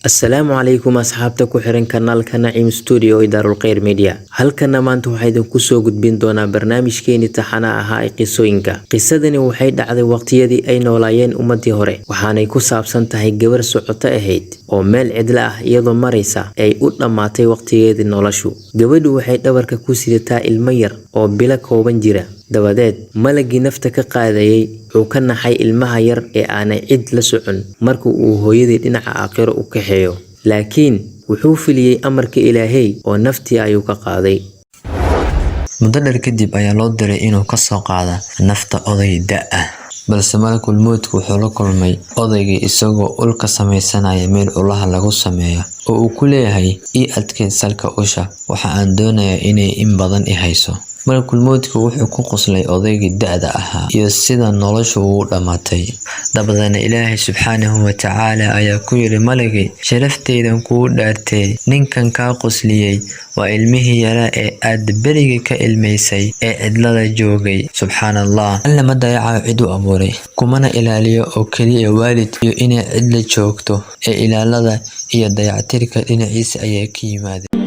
Asalaamu calaykum asxaabta ku xiran kanaalka Nacim Studio ee Daarul Khayr Media. Halkana maanta waxaa idinku soo gudbin doonaa barnaamijkeeni taxanaha ahaa ee qisooyinka. Qisadani waxay dhacday waqtiyadii ay noolaayeen ummadii hore, waxaanay ku saabsan tahay gabar socoto ahayd oo meel cidla ah iyadoo maraysa ay u dhammaatay waqtigeedii noloshu. Gabadhu waxay dhabarka ku sidataa ilmo yar oo bilo kooban jira. Dabadeed malagii nafta ka qaadayay wuxuu ka naxay ilmaha yar ee aanay cid la socon marka uu hooyadii dhinaca aakhiro u kaxeeyo. Laakiin wuxuu fuliyey amarka Ilaahay oo naftii ayuu ka qaaday. Muddo dheer kadib ayaa loo diray inuu ka soo qaado nafta oday da' ah. Balse malakul mowtku wuxuu la kulmay odaygii isagoo ul ka sameysanaya meel ulaha lagu sameeyo oo uu ku leeyahay, "Ii adkay salka usha, waxa aan doonayaa inay in badan i hayso." Malakul mowtku wuxuu ku qoslay odaygii da'da ahaa iyo sida noloshu ugu dhammaatay. Dabadeedna Ilaahay subxaanahu wa tacaala ayaa ku yidhi malagii, "Sharaftaydan kugu dhaartay, ninkan kaa qosliyey waa ilmihii yaraa ee aad beriga ka ilmaysay ee cidlada joogay." Subxaan Allah, Alle ma dayacayo cid uu abuuray, kumana ilaaliyo oo keliya waalid iyo inay cidla joogto ee ilaalada iyo dayactirka dhinaciisa ayay ka yimaadeen.